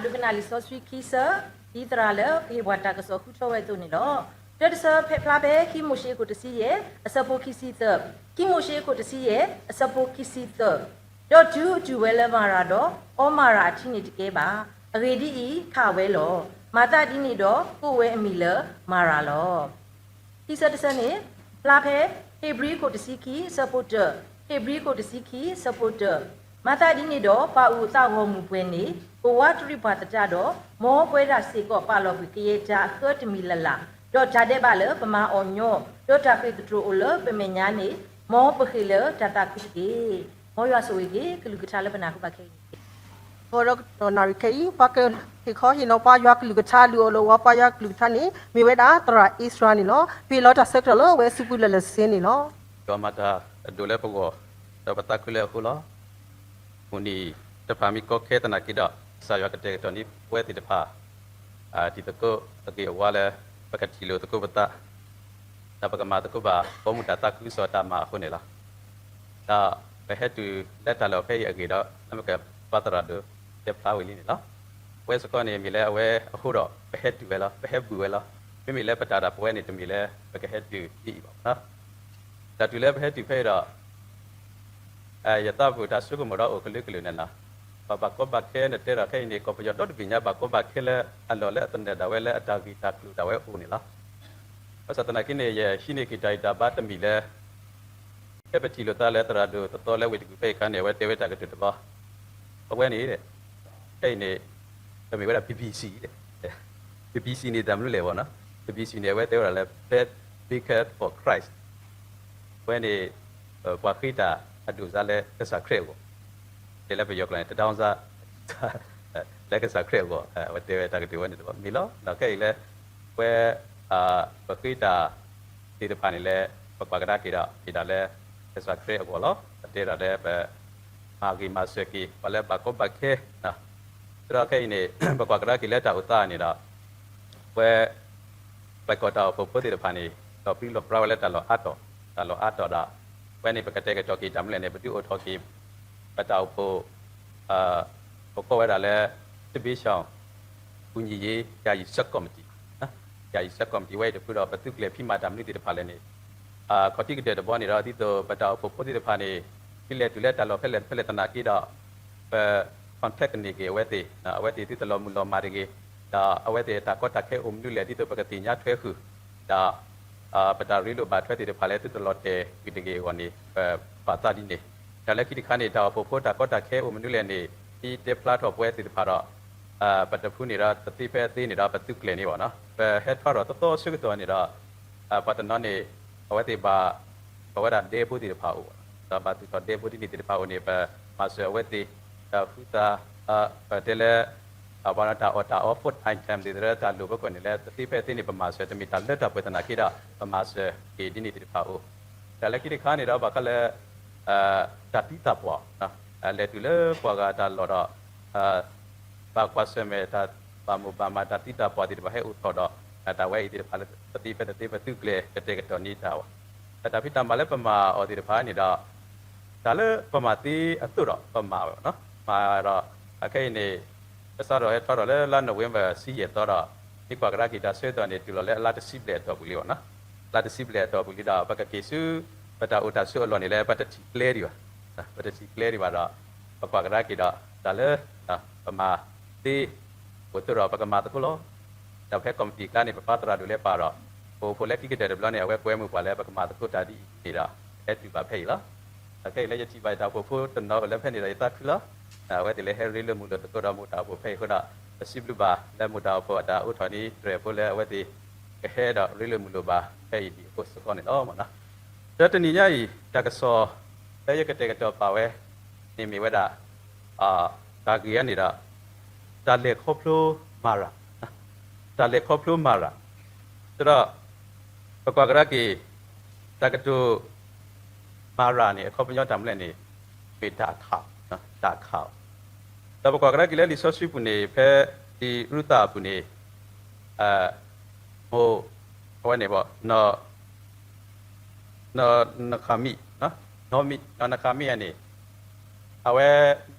ဒိကနၣ်လံာ်စီဆှံခံဆၢ, ဒ်သရၣ်လၢကဟ့ၣ်ပှၤတၢ်ကစီၣ်ဃုထၢဝဲအသိးန့ၣ်လီၤ. တၢတဆၢဖဲဖျါဖဲခံမိၤၡ့အခိၣ်တဆံယဲၢ် အဆၢဖိခံဆံသၢ, ခံမိၤၡ့အခိၣ်တဆံယဲၢ် အဆၢဖိခံဆံသၢ, ဒီးတုၤအတုၤဝဲလၢမၤရၤဒီး အီမၤရၤအထံန့ၣ်တကဲဘၣ်. အဂ့ၢ်ဒ်အံၤ, ခးဝဲလီၤ. မၤသးဒ်န့ၣ်ဒီး ကိးဝဲအမံၤလၢမၤရၤလီၤ. ခံဆၢတဆၢန့ၣ် ဖျါဖဲ ဧ့ၤဘြံၤခိၣ်တဆံခံ အဆၢဖိတၢ, ဧ့ၤဘြံၤခိၣ်တဆံခံ အဆၢဖိတၢ, မၤသးဒ်န့ၣ်ဒီး ပှၤအိၣ်သးဂီၢ်မုၢ်ပှဲၤန့ၣ် ကဝးတရံးပှၤသတးဒီး မ်ပဝဲဒၣ်စ့ၢ်ကီးပာ်လီၤကွံာ်ကယဲၢ်တၢ်အသၢတမံၤလၢ်လၢ်, ဒီးတၢ်ဒဲးဘးလၢပမၤအီၤညီ, ဒီးတၢ်ဃ့ၢ်သတြိာ်အိၣ်လၢပမဲာ်ညါန့ၣ် မ်ပဃ့ၢ်လၢတၢ်သးခုတက့ၢ်. မ်ယွၤဆိၣ်ဂ့ၤက့ၤ ကလုၢ်ကထါလၢပနၢ်ဟူဘၣ်ခဲအံၤန့ၣ် ဂီၤဒီးနၣ်ရံၣ်ခဲအံၤ ပှၤကဟ့ၣ်ခီဟ့ၣ်နီၤပှၤယွၤကလုၢ်ကထါ လုၢ်အီၣ်လုၢ်အီပှၤယွၤကလုၢ်ကထါန့ၣ် မ့ၢ်ဝဲဒၣ်သရၣ်အ့စြၤန့ၣ်လီၤ. ပဟ့ၣ်လီၤတၢ်ဆၢကတီၢ်လၢအဝဲအစုပူၤလၢာ်လၢာ်စ့န့ၣ်လီၤ. ယွၤမၤတၢ်အဒိၣ်လၢပဂီၢ် ဒီးပသးခုလၢအဃိလီၤ. မုၢ်နံၤတဖၣ်မ့ၢ်ကီခဲသနာ်က့ဒီး ကစၢ်ယွၤကတဲာ်ကတီၤန့ၢ်ပဝဲသ့ၣ်တဖၣ် တံၤသကိးအဂ့ၢ်အဝါလၢ ပကထံၣ်လိာ်သကိးပသး ဒီးပကမၤသကိးဘၣ် ပိာ်မုၣ်တၢ်သးခုကစီၣ်တၢ်မၤအဃိန့ၣ်လီၤ. ဒီးပဟဲတုၤလၢတၢ်လီၢ်ဖဲအံၤအဂ့ၢ်ဒီး လၢမ့ၢ်ကပှၤသရၣ်ဒိၣ်တဲဖျါဝံၤလံန့ၣ်လီၤ. ပဝဲစ့ၢ်ကီးန့ၣ် မ့ၢ်လၢအဝဲအဃိဒီး ပဟဲတုၤဝဲလီၤ, ပဟဲဘူၣ်ဝဲလီၤ. မ့မ့ၢ်လၢပတၢ်ဒၣ်ပဝဲန့ၣ် တမ့ၢ်လၢပကဟဲတုၤဒ်အံၤဘၣ်. တၢ်တုၤလၢပဟဲတုၤဖဲအံၤဒီး ယသးပူၤတၢ်ဆိကမိၣ်ဒီးအိၣ်ကလုာ်ကလုာ်န့ၣ်လီၤ. ပှၤဘၣ်ကီဘၣ်ခဲနတဲဒီးခဲအံၤန့ၣ် ကီၢ်ပယီၤဒီတဘ့ၣ်ညါ ဘၣ်ကီဘၣ်ခဲလၢအလီၢ်လၢအသနၢၣ်ဒၣ်ဝဲလၢအတၢ်ဂ့ၢ်တၢ်ကျိၤဒၣ်ဝဲအိၣ်န့ၣ်လီၤ. ဘၣ်ဆၣ်သနာ်က့န့ၣ် ယဟံးန့ၢ်က့ၤတၢ်ဂံၢ်တၢ်ဘါတမံၤလၢ ဖဲပထံၣ်လိာ်သးလၢသရၣ်ဒိၣ်တသီလၢဝ့ၢ်တကူၣ်ဖဲအံၤအခါန့ၣ် အဝဲတဲဝဲတၢ်ကတိၤတဘျီ, အဝဲန့ၣ် ခဲအံၤန့ၣ် တမ့ၢ်ဝဲဒၣ် BBC န့ၣ် BBC န့ၣ်တၢ်မနုၤလဲၣ်ဘၣ်နီၤ, BBC န့ၣ် အဝဲတဲဝဲဒၣ်လၢ Best Speaker for Christ အဝဲန့ၣ် ပှၤဃ့တၢ်အဒိၣ်စါလၢကစၢ်ခရံာ်အဂီၢ်, တဲလၢပယီၤကျိာ်န့ၣ် တဒေါင်းစန်း လၢကစၢ်ခရံာ်အဂီၢ်, အဝဲတဲဝဲတၢ်ကတိၤဝဲန့ၣ်တဘျီမ့ၢ်လီၤ. ဒီးခဲအံၤလၢ ပဝဲ ပဃ့တၢ်သ့ၣ်တဖၣ်န့ၣ်လၢ ပကွၢ်ကဒါက့ၤဒီး က့ၤဒၣ်လၢ ကစၢ်ခရံာ်အဂီၢ်လီၤ. ပတဲဒၣ်လၢပ မၤဂ့ၤမၤစၢၤက့ၤ ပှၤလၢဘၣ်ကီဘၣ်ခဲ, ဒီးခဲအံၤန့ၣ် ပကွၢ်ကဒါက့ၤလၢတၢ်အိၣ်သးန့ၣ်ဒီး ပဝဲ ပၢၤကီၢ်တၢ်အိၣ်ဖှိၣ်ဖိသ့ၣ်တဖၣ်န့ၣ် လီၤပြံလီၤပြါဝဲလၢတၢ်လီၢ်အါတီၢ်, တၢ်လီၢ်အါတီၢ်ဒီး ဝဲန့ၣ် ပကတဲာ်ကတီၤက့ၤတၢ်မနုၤလဲၣ်န့ၣ် ပဒုးအိၣ်ထီၣ်က့ၤ ပတၢ်အိၣ်ဖှိၣ် ပကိးဝဲဒၣ်လၢ စစ်ဘေးရှောင်ကူညီရေး ယာယီဆပ်ကော်မတီ, ယာယီဆပ်ကော်မတီ ဝဲအံၤတဖုဒီး ပသုးကျဲၤဖံးမၤတၢ်မနုၤသ့ၣ်တဖၣ်လဲၣ်န့ၣ် ခီၣ်ထံးကတၢၢ်တဘျီန့ၣ်ဒီး ဒ်သိးပတၢ်အိၣ်ဖှိၣ်ဖိသ့ၣ်တဖၣ်န့ၣ် သုလဲၤတုၤလၢတၢ်လီၢ်ဖဲလဲၣ်ဖဲလဲၣ်သနာ်က့ဒီး ပ contact န့ၢ်က့ၤအဝဲသ့ၣ်, အဝဲသ့ၣ်သုတလီၤမုၢ်လီၤမၢ်တဂ့ၤ, ဒီးအဝဲသ့ၣ်တၢ်ကီတၢ်ခဲအိၣ်မနုၤလဲၣ် ဒ်သိးပကသ့ၣ်ညါထွဲဃုာ်, ဒီး ပတၢ်ရ့လိာ်ဘၣ်ထွဲသ့ၣ်တဖၣ်လၢသုတလီၤတဲာ်ကွံာ်တဂ့ၤအဂီၢ်န့ၣ် ပပာ်သးဒ်န့ၣ်, ဒီးလၢခံတခါန့ၣ် တၢ်အိၣ်ဖှိၣ်ဖိတၢ်ကီတၢ်ခဲအိၣ်မနုၤလဲၣ်န့ၣ် ဒ်တဲဖျါထီၣ်ပဝဲသ့ၣ်တဖၣ်ဒီး ပတဖုန့ၣ်ဒီး တသ့ဖဲအသ့န့ၣ်ဒီး ပသုးကျဲၤန့ၣ်ဘၣ်နီၤ, ပဟဲထီၣ်ဒီးသီသီဆၢကတီၢ်န့ၣ်ဒီး ပှၤတနီၤန့ၣ် အဝဲသ့ၣ်ဘၣ် ပဝဲဒၣ်ဒဲဖိသ့ၣ်တဖၣ်အိၣ်, ဒီးဘၣ်သူၣ်ထီၣ်ဒဲဖိဒ်န့ၣ်သ့ၣ်တဖၣ်အိၣ်န့ၣ် ပမၤစၢၤအဝဲသ့ၣ်, ဒီးဃုသး ပတဲလၢ ပှၤတၢ်အီၣ်တၢ်အီ food item သ့ၣ်တဖၣ်လၢတၢ်လိၣ်ဘၣ်ကီးန့ၣ်လၢ တသ့ဖဲအသ့န့ၣ် ပမၤစၢၤ တမ့ၢ်တၢ်လၢတၢ်ပှဲၤသနာ်က့ဒီး ပမၤစၢၤက့ၤဒ်န့ၣ်သ့ၣ်တဖၣ်အိၣ်, ဒီးလၢခံတခါန့ၣ်ဒီး ဘၣ်ဃးလၢ တၢ်သံတၢ်ပှၢ် လဲၤတုၤလၢပှၤဂၤတၢ်လီၢ်ဒီး ဘၣ်ကွၢ်ဆၢၣ်မဲာ်တၢ်ဘၣ်မိၣ်ဘၣ်မး တၢ်သံတၢ်ပှၢ်သ့ၣ်တဖၣ်ဟဲအိၣ်ထီၣ်ဒီး တၢ်ဝဲအံၤသ့ၣ်တဖၣ်လၢ တသ့ဖဲတသ့ ပသုးကျဲၤကတဲာ်ကတီၤန့ၢ်တၢ်ဝဲ, ဒီးတၢ်ဖံးတၢ်မၤလၢပမၤအီၤသ့ၣ်တဖၣ်န့ၣ်ဒီး တၢ်လၢပမၤသ့အသိးဒီး ပမၤဝဲနီၤ, မၤဒီး အခဲအံၤန့ၣ် ကစးထီၣ်ဟဲထီၣ်ဒီးလၢလါနိၣ်ဝ့ဘၢၣ် ဆံယဲၢ်သီဒီး မ့ၢ်ကွၢ်ကဒါက့ၤတၢ်ဆၢကတီၢ်န့ၣ် တုၤလီၤလၢအလါတဆံဘျဲၣ်အတီၢ်ပူၤလံဘၣ်နီၤ, လါတဆံဘျဲၣ်အတီၢ်ပူၤလံဒီး ပကက့ၤဆူ ပတၢ်အိၣ်တၢ်ဆိးအလီၢ်န့ၣ်လၢ ပတထံၣ်ကျဲဒံးဘၣ်, ပတထံၣ်ကျဲဒံးဘၣ်ဒီး ပကွၢ်ကဒါက့ၤဒီး တၢ်လၢ ပမၤသ့ အိၣ်သိးဒီးပကမၤသကိးလီၤ. ဒီးဖဲကီၢ်မံၣ်တံၣ်အကျါန့ၣ် ပပၢ်သရၣ်ဒိၣ်လဲၤပာ်ဒီး ပအိၣ်ဖှိၣ်လၢခံကတၢၢ်တဘျီန့ၣ် အဝဲကွဲမုာ်ပှၤလၢပကမၤသကိးတၢ်ဒ်အံၤန့ၣ်ဒီး ဟဲတုၤဘၣ်ဖဲအံၤလီၤ. ဒီးခဲအံၤလၢယထံၣ်ဘၣ်ယတၢ်အိၣ်ဖှိၣ်ဖိတနီၤအိၣ်လၢဖဲန့ၣ်ဒီး ယသးခုလီၤ. အဝဲသ့ၣ်လၢဟဲရ့လိာ်မုာ်လိာ်သကိးဒီးမိၢ်တၢ်အိၣ်ဖှိၣ်ဖဲအံၤအဃိဒီး ပစံးဘျုးဘၣ်လၢမိၢ်တၢ်အိၣ်ဖှိၣ်အတၢ်အိးထီၣ်န့ၣ် တြဲၤဖိလၢအဝဲသ့ၣ် ကဟဲဒီးရ့လိာ်မုာ်လိာ်ဘၣ်ဖဲအံၤဒ်အဃိစ့ၢ်ကီးန့ၣ်လီၤ. ဒီးတနံၤညါအံၤ တၢ်ကစီၣ်လၢယကတဲာ်ကတီၤပာ်ဝဲန့ၣ်မ့ၢ်ဝဲဒၣ် တၢ်ဂ့ၢ်အံၤန့ၣ်ဒီး တၢ်လဲၤခီဖျိမၤရၤ, တၢ်လဲၤခီဖျိမၤရၤ, ဒီး ပကွၢ်ကဒါက့ၤ တၢ်ကတိၤ မၤရၤန့ၣ် အခီပညီတၢ်မနုၤလဲၣ်န့ၣ် မ့ၢ်တၢ်ခး, တၢ်ခး, ဒီးပကွၢ်ကဒါက့ၤလၢလံာ်စီဆှံပူၤန့ၣ် ဖဲလံာ်ရူၤသးအပူၤန့ၣ် မိၢ် အဝဲန့ၣ် နီၢ် နီၢ်နဃၤမံ, နီၢ်မံ, နီၢ်နဃၤမံန့ၣ် အဝဲ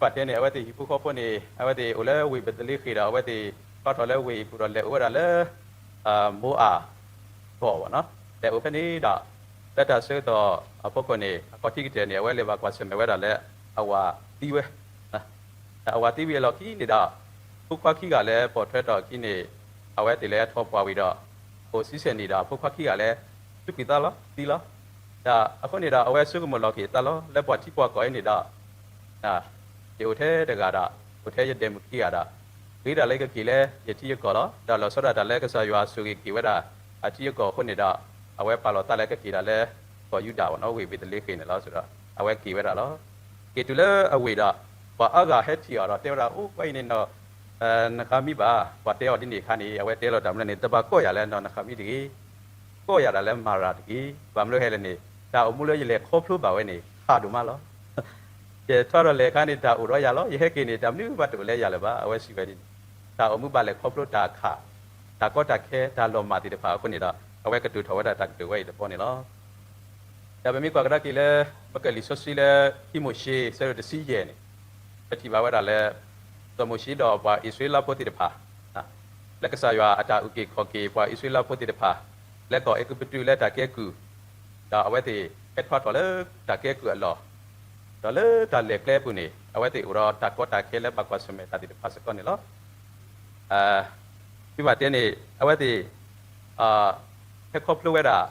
ဘၣ်တဲန့ၣ် အဝဲသ့ၣ်ဟံၣ်ဖိဃီဖိန့ၣ် အဝဲသ့ၣ်အိၣ်လၢဝ့ၢ်ဘ့းသလ့ဃ့ၣ်ဒီး အဝဲသ့ၣ်ထီၣ်ထီၣ်လၢဝ့ၢ်အံၤပူၤဒီး လဲၤအိၣ်ဝဲဒၣ်လၢ မိအၤကီၢ်ဘၣ်နီၤ. လဲၤအိၣ်ဖဲန့ၣ်ဒီး လၢတၢ်ဆၢကတီၢ်အဖီခိၣ်န့ၣ် အခီၣ်ထံးကတၢၢ်န့ၣ် အဝဲလဲၤဘၣ်ကွၢ်ဆၢၣ်မဲာ်ဝဲဒၣ်လၢ အဝၤသံဝဲ ဒီးအဝၤသံဝံၤအလီၢ်ခံန့ၣ်ဒီး ဖိခွါခံဂၤလၢပိာ်ထွဲထီၣ်အခံန့ၣ် အဝဲသ့ၣ်လဲၤထီၣ်ပှၢ်ဝံၤဒီး အိၣ်ဆံဆဲၣ်နံၣ်ဒီး ဖိခွါခံဂၤလၢ စူးကွံာ်သးလီၤ သံလီၤ. ဒီးအဃိန့ၣ်ဒီး အဝဲဆိကမိၣ်လီၤက့ၤသးလီၤ လၢပှၤထံပှၤကီၢ်အံၤန့ၣ်ဒီး ယအိၣ်ထဲတဂၤဒီး အိၣ်ထဲယဒဲးမုၣ်ခံဂၤဒီး ဂ့ၤဒၣ်လၢယကက့ၤလၢယထံယကီၢ်လီၤ. ဒီးလီၤဆီဒၣ်တၢ်လၢကစၢ်ယွၤဆိၣ်ဂ့ၤက့ၤဝဲဒၣ် အထံအကီၢ်အဃိန့ၣ်ဒီး အဝဲပာ်လီၤသးလၢကက့ၤဒၣ်လၢ ကီၢ်ယူဒၤဘၣ်နီၤ ဝ့ၢ်ဘ့းသလ့ဃ့ၣ်န့ၣ်လီၤ. ဒီးအဝဲက့ၤဝဲဒၣ်လီၤ. က့ၤတုၤလၢအဝ့ၢ်ဒီး ပှၤအါဂၤဟဲထံၣ်အီၤဒီးတဲဝဲဒၣ် အိၣ် ပှၤအံၤန့ၣ်နီၤ နဃါမံဘၣ် ပှၤတဲအီၤဒ်န့ၣ်အခါန့ၣ် အဝဲတဲလီၤတၢ်မနုၤန့ၣ် တဘၣ်ကိးယၤလၢနီၤ နဃါမံတဂ့ၤ ကိးယၤဒၣ်လၢမၤရၤတဂ့ၤ. ဘၣ်မနုၤဟဲလဲၣ်န့ၣ် တၢ်အိၣ်မူလၢယလဲၤခီဖျိဘၣ်ဝဲန့ၣ် ဖးဒိၣ်မးလီၤ. ယထီၣ်ဒီးလဲၤအခါန့ၣ် တၢ်အိၣ်ဒီးယၤလီၤ. ယဟဲက့ၤန့ၣ် တၢ်မနုၤဘၣ်တအိၣ်လၢယၤလၢၤဘၣ် အဝဲစံးဝဲဒ်န့ၣ်. တၢ်အိၣ်မူဘၣ်လဲၤခီဖျိတၢ်အခး တၢ်ကီတၢ်ခဲ တၢ်လီၤမၢ်သ့ၣ်တဖၣ်အဃိန့ၣ်ဒီး အဝဲကတိၤထီၣ်ဝဲဒၣ်တၢ်ကတိၤဝဲအံၤတဘီန့ၣ်လီၤ. ဒီးပမ့ၢ်ကွၢ်ကဒါက့ၤလၢ ပကလံာ်စီဆှံလၢ ခံမိၤၡ့ ဆၢဒိၣ်တဆံယဲၢ်န့ၣ် ပထံၣ်ဘၣ်ဝဲဒၣ်လၢ စီၤမိၤၡ့ဒီးပှၤအံၣ်စရ့လးဖိသ့ၣ်တဖၣ် လၢကစၢ်ယွၤအတၢ်အုၣ်က့ၤခီၣ်က့ၤပှၤအံၣ်စရ့လးဖိသ့ၣ်တဖၣ် လၢကီၢ်အဲၤကူပတူးလၢတၢ်ကဲကုၢ်, ဒီးအဝဲသ့ၣ်ဟဲထီၣ်ထီၣ်လၢတၢ်ကဲကုၢ်အလီၢ်, ဒီးလၢတၢ်လဲၤကျဲအပူၤန့ၣ် အဝဲသ့ၣ်အိၣ်ဒီးတၢ်ကီတၢ်ခဲလၢဘၣ်ကွၢ်ဆၢၣ်မဲာ်တၢ်သ့ၣ်တဖၣ်စ့ၢ်ကီးန့ၣ်လီၤ. သုဘၣ်တဲန့ၣ် အဝဲသ့ၣ် ဟဲခီဖျိဝဲဒၣ်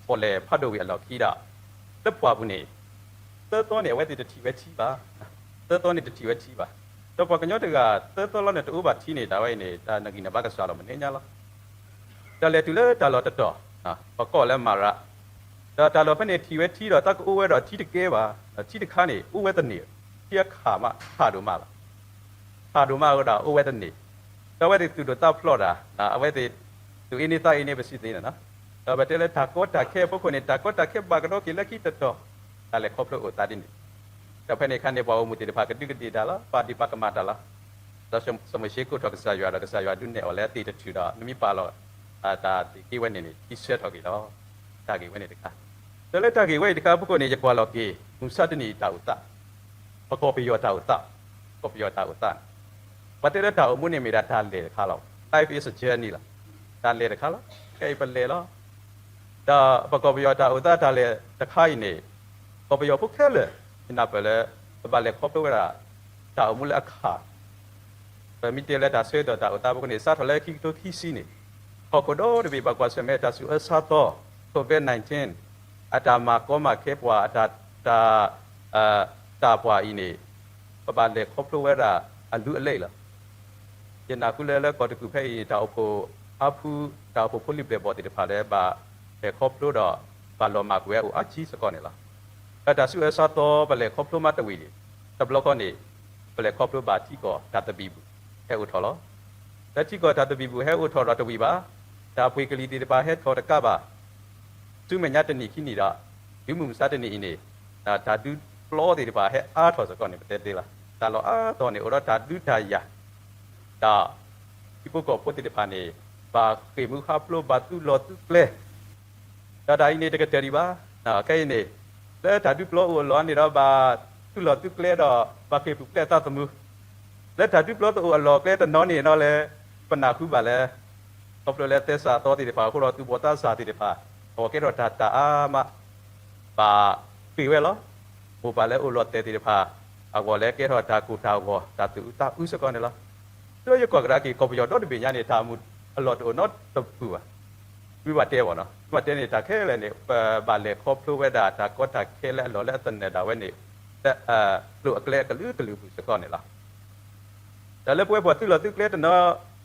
ပီၣ်လဲၣ်ဖးဒိၣ်ဝံၤအလီၢ်ခံဒီး လၢပှၢ်ပူၤန့ၣ် သၢသီန့ၣ် အဝဲသ့ၣ်တထံၣ်ဝဲထံဘၣ်, သၢသီန့ၣ်တထံၣ်ဝဲထံဘၣ်. ဒီးပှၤကညီတဂၤ သၢသီလီၤန့ၣ် တအိၣ်ဘၣ်ထံန့ၣ် တၢ်ဝဲအံၤန့ၣ် တၢ်နဂံၢ်နဘါကစှၤလီၤမနုၤညါလီၤ. ဒီးလဲၤတုၤလၢတၢ်လီၢ်တတီၤ, ပကိးလၢမၤရၤ, ဒီးတၢ်လီၢ်ဖဲန့ၣ်ထံၣ်ဝဲထံဒီး တၢ်ကအိၣ်ဝဲဒီးထံတကဲဘၣ်, ထံတခါန့ၣ် အိၣ်ဝဲတန့ၢ်, ထံအခးမး ခးဒိၣ်မးလီၤ. ခးဒိၣ်မးအဃိဒီး အိၣ်ဝဲတန့ၢ်, ဒီးအဝဲသ့ၣ်သူၣ်ဒိၣ်သးဖျိးတၢ်, အဝဲသ့ၣ် သူၣ်အ့န့သးအ့န့ ပစံးသ့န့ၣ်နီၤ, ဒီးပတဲလၢတၢ်ကီတၢ်ခဲအဖီခိၣ်န့ၣ် တၢ်ကီတၢ်ခဲဘၣ်ကဒီးက့ၤလၢခံတတီၤ, တၢ်လဲၤခီဖျိအိၣ်သးဒ်န့ၣ်, ဒီးဖဲန့ၣ်အခါန့ၣ် ပှၤဂီၢ်မုၢ်သ့ၣ်တဖၣ်ကဒုးကဒ့ၣ်တၢ်လီၤ, ပာ်ဒ့ၣ်ပာ်ကမၣ်တၢ်လီၤ. ဒီးစီၤမိၤၡ့ကိးထီၣ်ကစၢ်ယွၤဒီး ကစၢ်ယွၤဒုးနဲၣ်အီၤလၢသ့ၣ်တထူၣ်ဒီး နမ့ၢ်ပာ်လီၤ တၢ်သ့ၣ်က့ဝဲန့ၣ်န့ၣ် ထံဆၢထီၣ်က့ၤလီၤ. တၢ်ဂ့ၢ်ဝဲန့ၣ်တခါ, ဒီးလၢတၢ်ဂ့ၢ်ဝဲအံၤတခါအဖီခိၣ်န့ၣ် ယကွၢ်လီၤက့ၤ မုၢ်မဆါတနံၤအံၤတၢ်အိၣ်သး, ပကီၢ်ပယီၤတၢ်အိၣ်သး, ကီၢ်ပယီၤတၢ်အိၣ်သးန့ၣ် ပှၤတဲလၢတၢ်အိၣ်မူန့ၣ်မ့ၢ်ဒၣ်တၢ်လဲၤတခါလီၤ. Life is a journey လီၤ. တၢ်လဲၤတခါလီၤ. ခဲအံၤပလဲၤလီၤ. ဒီးပကီၢ်ပယီၤတၢ်အိၣ်သးတၢ်လဲၤတခါအံၤန့ၣ် ကီၢ်ပယီၤဖိခဲလၢာ် ယနၢ်ပၢၢ်လၢ ပဘၣ်လဲၤခီဖျိဝဲဒၣ် တၢ်အိၣ်မူလၢအခး ပမ့ၢ်တဲလၢတၢ်ဆၢကတီၢ်တၢ်အိၣ်သးအဖီခိၣ်န့ၣ် စးထီၣ်လၢခံကထိခံဆံန့ၣ် ဟီၣ်ခိၣ်ဒီတဘ့ၣ်ဘၣ်ကွၢ်ဆၢၣ်မဲာ်တၢ်ဆူးအၢဆါသီ COVID nineteen အတၢ်မၤကီမၤခဲပှၤ အတၢ် တၢ် တၢ်ပှၤအံၤန့ၣ် ပဘၣ်လဲၤခီဖျိဝဲဒၣ်အလုၢ်အလၢ်လီၤ. ယနၢ်ဟူလၢလၢကီၢ်တကူၣ်ဖဲအံၤ တၢ်အိၣ်ဖှိၣ်အါဖု တၢ်အိၣ်ဖှိၣ်ဖိလံၤပျဲၢ်ဘီၣ်သ့ၣ်တဖၣ်လၢ ဘၣ်လဲၤခီဖျိဒီး ဘၣ်လီၤမၢ်ကွံာ်ဝဲအိၣ်အါဆံစ့ၢ်ကီးန့ၣ်လီၤ. ဒီးတၢ်ဆူးအၢဆါသီ ပလဲၤခီဖျိမးတဝံၤန့ၣ် တဘျီဃီန့ၣ် ပလဲၤခီဖျိဘၣ်ထံကီၢ်တၢ်သဘံၣ်ဘုၣ် ဟဲအိၣ်ထီၣ်လီၤ. လၢထံကီၢ်တၢ်သဘံၣ်ဘုၣ်ဟဲအိၣ်ထီၣ်ဒီးတဝံၤဘၣ်, တၢ်ပှ့ၤကလံၤသ့ၣ်တဖၣ်ဟဲထီၣ်တကးဘၣ် ဆူမဲာ်ညါတနံၣ်ခံနံၣ်ဒီး တုၤမုၢ်မဆါတနံၣ်အံၤန့ၣ် တၢ်ဒုးပျီသ့ၣ်တဖၣ်ဟဲအါထီၣ်စ့ၢ်ကီးန့ၣ် ပတဲသ့လီၤ. တၢ်လီၢ်အါတီၤန့ၣ် အိၣ်ဒီးတၢ်ဒုးတၢ်ယၤ ဒီး ဟံၣ်ဖိဃီဖိသ့ၣ်တဖၣ်န့ၣ် ဘၣ်ဃ့ၢ်မုၢ်ဟးဖျိး ဘၣ်သုးလီၢ်သုးကျဲ ဒီးတၢ်အံၤန့ၣ်တကတၢၢ်ဒံးဘၣ်. ခဲအံၤန့ၣ် လၢတၢ်ဒုးပျီအိၣ်အလီၢ်န့ၣ်ဒီး ဘၣ်သုးလီၢ်သုးကျဲဒီး ဘၣ်ဃ့ၢ်ပူၤဖျဲးအသးသမူ လၢတၢ်ဒုးပျီတအိၣ်အလီၢ်အကျဲတနီၤန့ၣ်နီၤလဲၣ် ပနၢ်ဟူဘၣ်လၢ ခီဖျိလၢသဲစးသီသ့ၣ်တဖၣ်အဃိဒီး သူၣ်ဘီၣ်သးစၢ်သ့ၣ်တဖၣ် အဂီၢ်ကဲထီၣ်တၢ်တၢ်အါမး ဘၣ်ဃ့ၢ်ဝဲလီၤ. မိၢ်ပၢ်လၢအိၣ်လီၤတဲာ်သ့ၣ်တဖၣ် အဂီၢ်လၢကဲထီၣ်တၢ်ကိၢ်တၢ်ဂီၤ တၢ်သူၣ်အုးသးအုးစ့ၢ်ကီးန့ၣ်လီၤ. ဒီးယကွၢ်ကဒါက့ၤ ကီၢ်ပယီၤဒီတဘ့ၣ်ညါန့ၣ် တၢ်အိၣ်မူအလီၢ်တအိၣ်နီတပူၤဘၣ်. ဝံဘၣ်တဲဘၣ်နီၤ ဝံဘၣ်တဲန့ၣ် တၢ်ခဲလၢာ်န့ၣ် ပဘၣ်လဲၤခီဖျိဝဲဒၣ် တၢ်ကီတၢ်ခဲလၢအလီၢ်လၢအသနၢၣ်ဒၣ်ဝဲန့ၣ် လၢ ကျိၤအကျဲအကလုာ်ကလုာ်ပူၤစ့ၢ်ကီးန့ၣ်လီၤ. ဒီးလၢပဝဲပှၤသုးလီၢ်သုးကျဲတနီၤ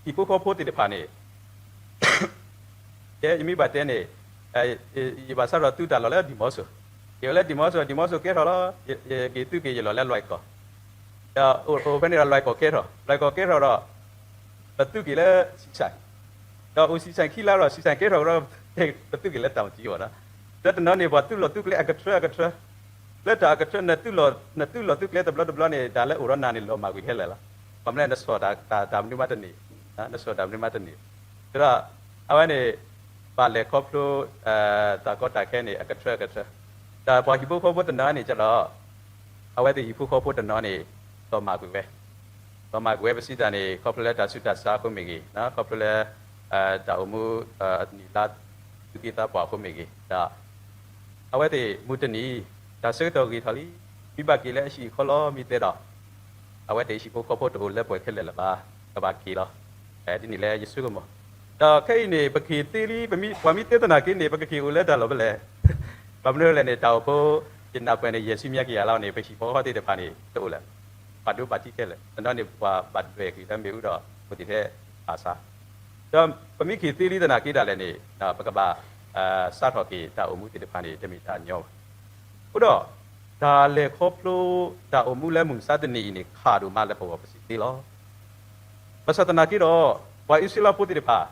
ဟံၣ်ဖိဃီဖိသ့ၣ်တဖၣ်န့ၣ် ကဲ ယမ့ၢ်ဘၣ်တဲန့ၣ် ယဘၣ်စးထီၣ်သုးတၢ်လီၢ်လၢဒံၣ်မီစိၤ, ယအိၣ်လၢဒံၣ်မီစိၤ ဒံၣ်မီစိၤကဲထီၣ်လီၤ. ယက့ၤသုးက့ၤယလီၢ်လၢလွဲၢ်ကီၢ်, ဒီးအိၣ်ဖဲန့ၣ်ဒီးလွဲၢ်ကီၢ်ကဲထီၣ်, လွဲၢ်ကီၢ်ကဲထီၣ်ဒီး ပသုးက့ၤလၢစံၣ်စဲၣ်, ဒီးအိၣ်စံၣ်စဲၣ်ခံလါဒီး စံၣ်စဲၣ်ကဲထီၣ်ဒီး ပသုးက့ၤလၢတၢ်မၤစံယိၣ်ဘၣ်နီၤ. ဒီးတနီၤန့ၣ် ပှၤသုးလီၢ်သုးကျဲအကထြၢအကထြၢ လၢတၢ်အကထြၢ နသုးလီၢ်သုးကျဲတဘျီတဘျီန့ၣ် တၢ်လၢအိၣ်ဒီးနၤန့ၣ် လီၤမၢ်ကွံာ်ခဲလၢာ်လီၤ. ဘၣ်မနုၤလဲၣ် နဆီၣ်တၢ်တၢ်မနုၤမးတန့ၢ်, နဆီၣ်တၢ်မနုၤမးတန့ၢ်. ဒီး အဝဲန့ၣ် ဘၣ်လဲၤခီဖျိ တၢ်ကီတၢ်ခဲန့ၣ် အကထြၢအကထြၢ, ဒီးပှၤဟံၣ်ဖိဃီဖိတနီၤန့ၣ်ကဒီး အဝဲသ့ၣ်ဟံၣ်ဖိဃီဖိတနီၤန့ၣ် လီၤမၢ်ကွံာ်ဝဲ, လီၤမၢ်ကွံာ်ဝဲပစံးတၢ်န့ၣ် ခီဖျိလၢတၢ်ဆူးတၢ်ဆါအဃိမ့ၢ်ဂ့ၤ, ခီဖျိလၢ တၢ်အိၣ်မူ နံၣ်လါ သူၣ်က့သးပှၢ်အဃိမ့ၢ်ဂ့ၤ, ဒီး အဝဲသ့ၣ်မုၢ်တနံၤ တၢ်ဆၢကတီၢ်ဂ့ၤထီၣ်လံ, မ့ၢ်ဘၣ်က့ၤလၢအဟံၣ်အဃီလီၤမ့ၢ်သဲဒီး အဝဲသ့ၣ်ဟံၣ်ဖိဃီဖိတအိၣ်လၢပှဲၤခဲလၢာ်လၢၤဘၣ်, ကဘၣ်က့ၤလီၤ. ဒ်န့ၣ်လၢယဆိကမိၣ်, ဒီးခဲအံၤန့ၣ် ပက့ၤသ့လံ, ပှၤမ့ၢ်သ့သနာ်က့န့ၣ် ပကက့ၤအိၣ်လၢတၢ်လီၢ်ဖဲလဲၣ်. ဘၣ်မနုၤလဲၣ်န့ၣ် တၢ်အိၣ်ဖှိၣ် ယနၢ်ပၢၢ်န့ၣ် ယဲၢ်ဆံမျးကယၤလီၤန့ၣ် ပဟံၣ်ဖိဃီဖိသ့ၣ်တဖၣ်န့ၣ် တအိၣ်လၢၤ, ပှၤဒိဘၣ်ထံးခဲလၢာ်, တနီၤန့ၣ် ပှၤဘၣ်ဒွဲၣ်ကွံာ်လၢမ့ၣ်အူဒီး အိၣ်တ့ၢ်ထဲအါစါ ဒီးပမ့ၢ်က့ၤသ့လံသနာ်က့ဒၣ်လဲာ်န့ၣ် ပကဘၣ် စးထီၣ်က့ၤတၢ်အိၣ်မူသ့ၣ်တဖၣ်န့ၣ် တမ့ၢ်တၢ်ညီဘၣ်. အဃိဒီး တၢ်လဲၤခီဖျိတၢ်အိၣ်မူလၢမုၢ်မဆါတနံၤအံၤန့ၣ် ခးဒိၣ်မးလၢပဂီၢ်ပစံးသ့လီၤ. ဘၣ်ဆၣ်သနာ်က့ဒီး ပှၤအံၣ်စရ့လးဖိသ့ၣ်တဖၣ်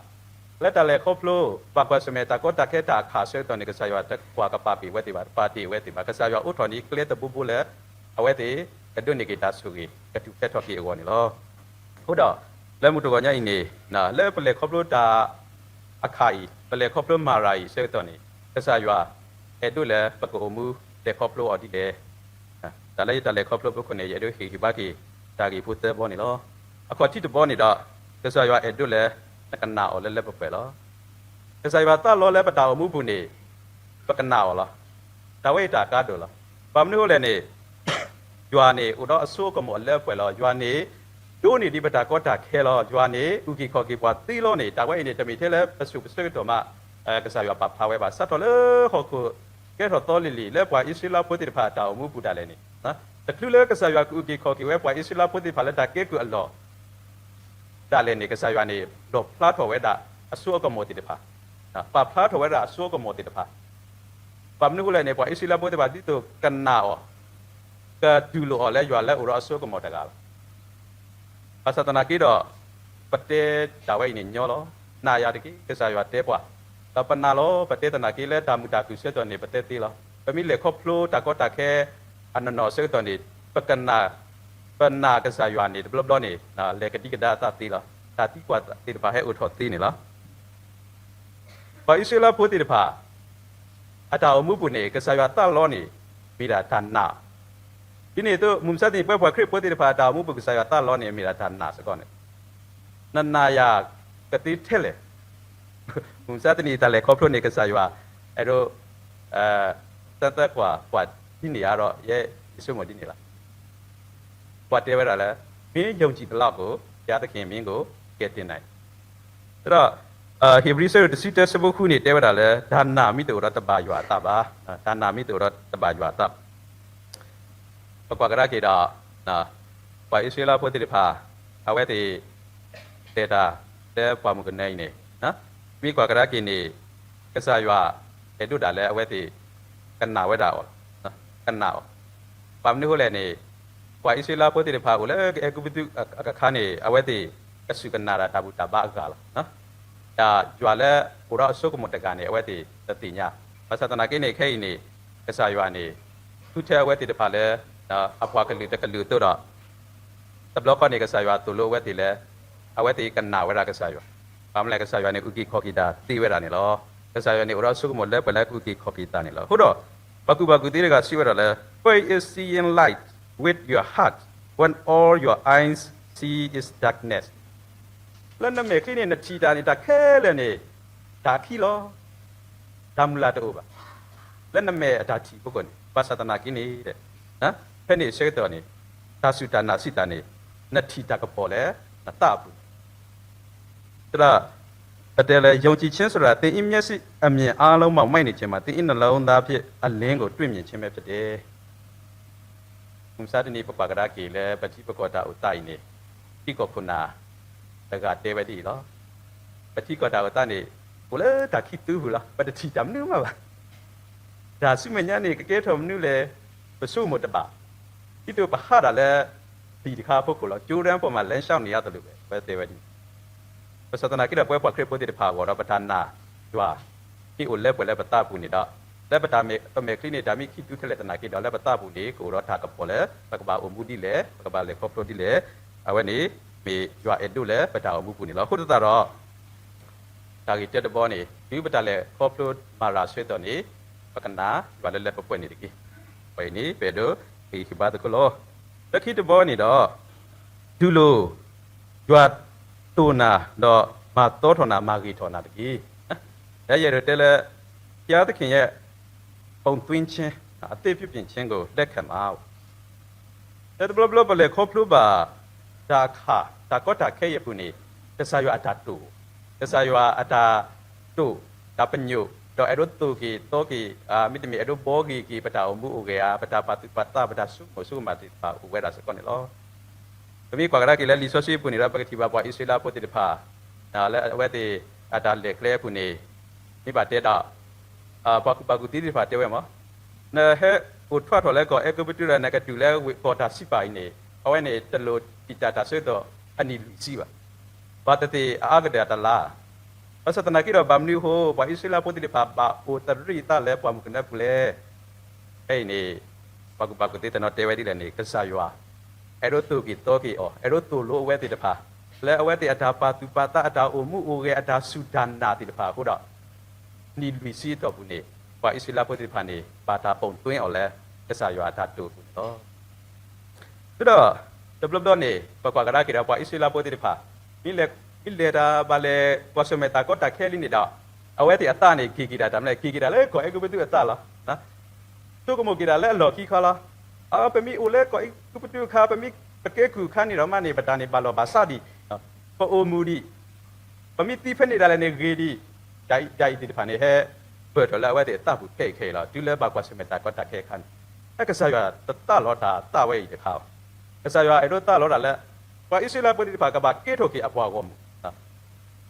လၢတၢ်လဲၤခီဖျိ ဘၣ်ကွၢ်ဆၢၣ်မဲာ်တၢ်ကီတၢ်ခဲတၢ်အခးအဆၢကတီၢ်န့ၣ် ကစၢ်ယွၤတကွၢ်ကပၤကွံာ်အဝဲသ့ၣ်ဘၣ်, တပာ်တ့ၢ်အဝဲသ့ၣ်ဘၣ်. ကစၢ်ယွၤအိးထီၣ်န့ၢ်ကျဲတဘိဘိလၢ အဝဲသ့ၣ်ကဒိးန့ၢ်က့ၤတၢ်ဆိၣ်ဂ့ၤ ကထူၣ်ဖျဲးထီၣ်က့ၤအဂီၢ်န့ၣ်လီၤ. အဃိဒီး လၢမုၢ်တဂီၤညါအံၤန့ၣ် လၢပလဲၤခီဖျိတၢ်အခးအံၤ ပလဲၤခီဖျိမၤရၤအံၤအဆၢကတီၢ်န့ၣ် ကစၢ်ယွၤအဲၣ်ဒိးလၢပကအိၣ်မူလဲၤခီဖျိအီၤဒ်လဲၣ်. တၢ်လၢယတၢ်လဲၤခီဖျိအဖီခိၣ်န့ၣ် ယအဲၣ်ဒိးဟ့ၣ်ဂံၢ်ဘါက့ၤတၢ်ဂ့ၢ်ဖိသၢဘီန့ၣ်လီၤ. အခီၣ်ထံးတဘီန့ၣ်ဒီး ကစၢ်ယွၤအဲၣ်ဒိးလၢနကနာ်အီၤလၢလၢပှဲၤပှဲၤလီၤ. ကစၢ်ယွၤသးလီလၢပတၢ်အိၣ်မူပူၤန့ၣ် ပကနာ်အီၤလီၤ. တၢ်ဝဲအံၤတၢ်ကါဒိၣ်လီၤ. ဘၣ်မနုၤအဃိလဲၣ်န့ၣ် ယွၤန့ၣ် အိၣ်ဒီးအစိအကမီၤလၢပှဲၤလီၤ. ယွၤန့ၣ် ဒိးန့ၢ်ဒံးပတၢ်ကီတၢ်ခဲလီၤ. ယွၤန့ၣ် အုၣ်က့ၤခီၣ်က့ၤပှၤသ့လီၤန့ၣ် တၢ်ဝဲအံၤန့ၣ် တမ့ၢ်ထဲလၢပစိၤပဆၢကတီၢ်မး ကစၢ်ယွၤပာ်ဖျါဝဲဘၣ်. စးထီၣ်လၢဟီၣ်ခိၣ်ကဲထီၣ်သီလံၤလံၤ လၢပှၤအံၣ်စရ့လးဖိသ့ၣ်တဖၣ်အတၢ်အိၣ်မူပူၤဒၣ်လဲာ်န့ၣ် တချုးလၢကစၢ်ယွၤကအုၣ်က့ၤခီၣ်က့ၤဝဲပှၤအံၣ်စရ့လးဖိသ့ၣ်တဖၣ်လၢတၢ်ကဲကုၢ်အလီၢ် ဒၣ်လဲာ်န့ၣ် ကစၢ်ယွၤန့ၣ် ဒိးဖျါထီၣ်ဝဲဒၣ်အစိအကမီၤသ့ၣ်တဖၣ်, ပာ်ဖျါထီၣ်ဝဲဒၣ်အစိအကမီၤသ့ၣ်တဖၣ်. ဘၣ်မနုၤအဃိလဲၣ်န့ၣ် ပှၤအံၣ်စရ့လးဖိသ့ၣ်တဖၣ် ဒ်သိးကနာ်အီၤ, ကတူၢ်လိာ်အီၤလၢယွၤလၢအိၣ်ဒီးအစိအကမီၤတဂၤလီၤ. ဘၣ်ဆၣ်သနာ်က့ဒီး ပတဲတၢ်ဝဲအံၤန့ၣ်ညီလီၤ. နာ်ယၤတက့ၢ် ကစၢ်ယွၤတဲပှၤ, ဒီးပနာ်လီၤ ပတဲသနာ်က့လၢတၢ်မုာ်တၢ်ခုၣ်ဆၢကတီၢ်န့ၣ် ပတဲသ့လီၤ. ပမ့ၢ်လဲၤခီဖျိတၢ်ကီတၢ်ခဲအနီၢ်နီၢ်ဆၢကတီၢ်န့ၣ် ပကနၣ် ပနာ်ကစၢ်ယွၤန့ၣ် တဘျီဘျီန့ၣ် လဲၤကဒံကဒါအသးသ့လီၤ. တၢ်သံကွၢ်သ့ၣ်တဖၣ်ဟဲအိၣ်ထီၣ်သ့န့ၣ်လီၤ. ပှၤအံၣ်စရ့လးဖိသ့ၣ်တဖၣ် အတၢ်အိၣ်မူပူၤန့ၣ် ကစၢ်ယွၤသးလီန့ၣ် မ့ၢ်ဒၣ်တၢ်နာ်, ဒ်န့ၣ်အသိး မုၢ်မဆါတနံၤ ပဝဲပှၤခရံာ်ဖိသ့ၣ်တဖၣ် အတၢ်အိၣ်မူပူၤ ကစၢ်ယွၤသးလီန့ၣ် မ့ၢ်ဒၣ်တၢ်နာ်စ့ၢ်ကီးန့ၣ် နနာ်ယၤကသ့ထဲလဲၣ်. မုၢ်မဆါတနံၤ တၢ်လဲၤခီဖျိန့ၣ် ကစၢ်ယွၤ အဲၣ်ဒိး သၢသၢကွၢ်ကွၢ်ဒ်န့ၣ်ဧါဒီး ယဲယဆိကမိၣ်ဒ်န့ၣ်လီၤ. ပှၤတဲဝဲဒၣ်လၢ မင်းယုံကြည်သလောက်ကို ဘုရားသခင်မင်းကို ကယ်တင်နိုင် ဒီး ဧ့ၤဘြံၤ အဆၢဒိၣ်တဆံတၢ အဆၢဖိဃုန့ၣ် တဲဝဲဒၣ်လၢ တၢ်နာ်မ့ၢ်တအိၣ်ဒီးတဘၣ်ယွၤအသးဘၣ်, တၢ်နာ်မ့ၢ်တအိၣ်ဒီးတဘၣ်ယွၤအသးဘၣ်. ပကွၢ်ကဒါက့ၤဒီး ပှၤအံၣ်စရ့လးဖိသ့ၣ်တဖၣ် အဝဲသ့ၣ် တဲတၢ်လၢပှၢ်မုၢ်ကနၢအံၤန့ၣ် မ့ၢ်ကွၢ်ကဒါက့ၤန့ၣ် ကစၢ်ယွၤအဲၣ်ဒိးဒၣ်လၢအဝဲသ့ၣ် ကနာ်ဝဲဒၣ်အီၤ, ကနာ်အီၤ. ဘၣ်မနုၤအဃိလဲၣ်န့ၣ် ပှၤအံၣ်စရ့လးဖိသ့ၣ်တဖၣ်အိၣ်လၢကအဲၤကူပတူးအခါန့ၣ် အဝဲသ့ၣ် ကစူၢ်ကနာ်ဒၣ်တၢ်ဘူၣ်တၢ်ဘါအဂၤလီၤ. တၢ်ယွၤလၢအိၣ်ဒီးအစိကမီၤတဂၤန့ၣ် အဝဲသ့ၣ်တသ့ၣ်ညါ. ဘၣ်ဆၣ်သနာ်က့န့ၣ် ခဲအံၤန့ၣ် ကစၢ်ယွၤန့ၣ် ဃုထၢအဝဲသ့ၣ်တဖၣ်လၢ အပှၤကလုာ်တကလုာ်အသိးဒီး တဘျီဃီန့ၣ် ကစၢ်ယွၤသိၣ်လိအဝဲသ့ၣ်လၢ အဝဲသ့ၣ်ကနာ်ဝဲဒၣ်ကစၢ်ယွၤ, ဘၣ်မနုၤလဲၣ် ကစၢ်ယွၤန့ၣ် အုၣ်က့ၤခီၣ်က့ၤတၢ်သ့ဝဲဒၣ်န့ၣ်လီၤ. ကစၢ်ယွၤန့ၣ်အိၣ်ဒီးအစိကမီၤလၢပှဲၤလၢကအုၣ်က့ၤခီၣ်က့ၤတၢ်န့ၣ်လီၤ. အဃိဒီး ပှၤကူၣ်ဘၣ်ကူၣ်သ့တဂၤစံးဝဲဒၣ်လၢ Faith is seeing light with your heart when all your eyes see is darkness. လၢနမဲာ်ချံန့ၣ် နထံၣ်တၢ်န့ၣ် တၢ်ခဲလၢာ်န့ၣ် တၢ်အခံလီၤ. တၢ်မုၢ်လၢ်တအိၣ်ဘၣ်. လၢနမဲာ်အတၢ်ထံၣ်အဖီခိၣ်န့ၣ် ဘၣ်ဆၣ်သနာ်က့န့ၣ် ဖဲန့ၣ်အဆၢကတီၢ်န့ၣ် တၢ်စူၢ်တၢ်နာ်စံးတၢ်န့ၣ် နထံၣ်တၢ်ကပီၤလၢနသးအပူၤန့ၣ် သရၣ် ပတဲလၢ ယုံကြည်ခြင်းဆိုတာ သင်၏မျက်စိအမြင်အားလုံးမှ မှိတ်နေခြင်းမှာ သင်၏နှလုံးသားဖြင့် အလင်းကို တွေ့မြင်ခြင်းပဲဖြစ်တယ်. မုၢ်မဆါတနံၤ ပကွၢ်ကဒါက့ၤလၢ ပထံပကီၢ်တၢ်အိၣ်သးအံၤန့ၣ် ထံကီၢ်ခိၣ်နၢ်တဂၤတဲဝဲဒ်အံၤလီၤ. ပထံကီၢ်တၢ်အိၣ်သးန့ၣ် အိၣ်လၢတၢ်ခံးသူပူၤလီၤ. ပတထံၣ်တၢ်မနုၤမးဘၣ်. တၢ်ဆူမဲာ်ညါန့ၣ် ကကဲထီၣ်မနုၤလဲၣ် ပဆိကမိၣ်တဘၣ်. ဒ်သိးပဟးဒၣ်လၢ ပျံၤတခါအဖီခိၣ်လီၤ. ကၠိရၢၢ်ပီၢ်မး လမ်းလျှောက်နေရတယ်လို့ပဲ ဝဲတဲဝဲဒ်န့ၣ် ဘၣ်ဆၣ်သနာ်က့ဒီး ပဝဲပှၤခရံာ်ဖိသ့ၣ်တဖၣ်အဂီၢ်ဒီး ပတၢ်နာ်ယွၤ ဟ့ၣ်အိၣ်လၢပှဲၤလၢပသးပူၤန့ၣ်ဒီး လၢပတၢ်မဲာ် ပမဲာ်ချံန့ၣ် တၢ်မ့ၢ်ခံးသူထဲလဲၣ်သနာ်က့ဒီး လၢပသးပူၤန့ၣ် ကအိၣ်ဒီးတၢ်ကပီၤလၢ ပကဘၣ်အိၣ်မူဒ်လဲၣ် ပကဘၣ်လဲၤခီဖျိဒ်လဲၣ် အဝဲန့ၣ် မ့ၢ်ယွၤအဲၣ်ဒိးလၢပတၢ်အိၣ်မူပူၤန့ၣ်လီၤ. အဃိသတးဒီး တၢ်ဂ့ၢ်တၢတဘီန့ၣ် တုၤပတၢ်လဲၤခီဖျိမၤရၤဆၢကတီၢ်န့ၣ် ပကနာ်ယွၤလၢလၢပှဲၤပှဲၤန့ၣ်တက့ၢ်. အဝဲအံၤန့ၣ် ပအဲၣ်ဒိး ဟ့ၣ်ဂံၢ်ဟ့ၣ်ဘါသကိးလီၤ. လၢခံတဘီန့ၣ်ဒီး တူၢ်လိာ်ယွၤတိာ်နၤ ဒီးမၤသီထီၣ်နၤ မၤဂ့ၤထီၣ်နၤတက့ၢ်. ယအဲၣ်ဒိးတဲလၢ ဘုရားသခင်ရဲ့ ပုံသွင်းခြင်း အသစ်ပြုပြင်ခြင်းကို လက်ခံပါ တဘျီဘျီပလဲၤခီဖျိဘၣ် တၢ်အခၣ် တၢ်ကီတၢ်ခဲအံၤအပူၤန့ၣ် ကစၢ်ယွၤအတၢ်တိာ်, ကစၢ်ယွၤအတၢ်တိာ် တၢ်ပညိၣ် ဒီးအဲၣ်ဒိးသိၣ်က့ၤသီက့ၤ မ့တမ့ၢ်အဲၣ်ဒိးဘှီက့ၤက့ၤ ပတၢ်အိၣ်မူအိၣ်ဂဲၤဧါ, ပတၢ်ပာ်သူၣ်ပာ်သး ပတၢ်ဆိကမိၣ်ဆိကမးသ့ၣ်တဖၣ် အိၣ်ဝဲဒၣ်စ့ၢ်ကီးန့ၣ်လီၤ. ပမ့ၢ်ကွၢ်ကဒါက့ၤလၢလံာ်စီဆှံအပူၤန့ၣ်ဒီး ပကထံၣ်ဘၣ်ပှၤအံၣ်စရ့လးဖိသ့ၣ်တဖၣ် လၢအဝဲသ့ၣ်အတၢ်လဲၤကျဲအပူၤန့ၣ် မ့ၢ်ဘၣ်တဲဒီး ပှၤကူၣ်ဘၣ်ကူၣ်သ့သ့ၣ်တဖၣ်တဲဝဲမး, နဟဲအိၣ်ထီၣ်ထီၣ်လၢကီၢ်အဲၤကူပတူးဒီး နကတုၤလၢဝ့ၢ်ကီၢ်တၢ်စံးပာ်အံၤန့ၣ် အဝဲန့ၣ် တလိၣ်တံာ်တာ်တၢ်ဆၢကတီၢ်အနံၣ်လွံၢ်ဆံဘၣ်. ပှၤတသ့ၣ်အအါကတၢၢ်အတလါ, ဘၣ်ဆၣ်သနာ်က့ဒီး ဘၣ်မနုၤအဃိ ပှၤအံၣ်စရ့လးဖိသ့ၣ်တဖၣ် ဘၣ်အိၣ်သရံးအသးလၢပှၢ်မုၢ်ကနၢအပူၤလဲၣ်. ဖဲအံၤန့ၣ် ပှၤကူၣ်ဘၣ်ကူၣ်သ့တနီၤတဲဝဲဒ်လဲၣ်န့ၣ် ကစၢ်ယွၤ အဲၣ်ဒိးသိၣ်က့ၤသီက့ၤအီၤ, အဲၣ်ဒိးသိၣ်လိအဝဲသ့ၣ်တဖၣ် လၢအဝဲသ့ၣ်အတၢ်ပာ်သူၣ်ပာ်သး အတၢ်အိၣ်မူအိၣ်ဂဲၤ အတၢ်စူၢ်တၢ်နာ်သ့ၣ်တဖၣ်အဃိဒီး နံၣ်လွံၢ်ဆံအတီၢ်ပူၤန့ၣ် ပှၤအံၣ်စရ့လးဖိသ့ၣ်တဖၣ်န့ၣ် ဘၣ်တၢ်ပိာ်သွ့အီၤလၢ ကစၢ်ယွၤအတၢ်တိာ်အပူၤန့ၣ်လီၤ. ဒီး တဘျီဘျီန့ၣ် ပကွၢ်ကဒါက့ၤဒီး ပှၤအံၣ်စရ့လးဖိသ့ၣ်တဖၣ် မ့ၢ်လဲၤ မ့ၢ်လဲၤတၢ်ဘၣ်လဲၤကွၢ်ဆၢၣ်မဲာ်တၢ်ကီတၢ်ခဲလံန့ၣ်ဒီး အဝဲသ့ၣ်အသးန့ၣ် က့ၤက့ၤတၢ်တၢ်မနုၤလဲၣ် က့ၤက့ၤတၢ်လၢကီၢ်အဲၤကူပတူးအသးလီၤ. ဆိကမိၣ်က့ၤတၢ်လၢအလီၢ်ခံခီလီၤ. အ ပမ့ၢ်အိၣ်လၢကီၢ်အဲၤကူပတူးအခါ ပမ့ၢ်ပကဲကုၢ်အခါန့ၣ်ဒီးမးန့ၣ် ပတၢ်န့ၣ်ဘၣ်လီၢ်ဘၣ်စးဒံး, ပအိၣ်မုာ်ဒံး, ပမ့ၢ်သံဖဲန့ၣ်ဒၣ်လဲာ်န့ၣ်ဂ့ၤဒံး, တၢ်အံၤတၢ်အံၤသ့ၣ်တဖၣ်န့ၣ် ဟဲပၢၢ်ထီၣ်လၢအဝဲသ့ၣ်အသးပူၤခဲအံၤခဲအံၤလီၤ. တုၤလၢဘၣ်ကွၢ်ဆၢၣ်မဲာ်တၢ်ကီတၢ်ခဲအခါန့ၣ် ဟဲကစၢ်ယွၤတသးလီၤတၢ်သးဝဲအံၤတခါဘၣ်. ကစၢ်ယွၤအဲၣ်ဒိးသးလီၤတၢ်လၢ ပှၤအံၣ်စရ့လးဖိသ့ၣ်တဖၣ်ကဘၣ်ကဲထီၣ်က့ၤအပှၤဂီၢ်မုၢ်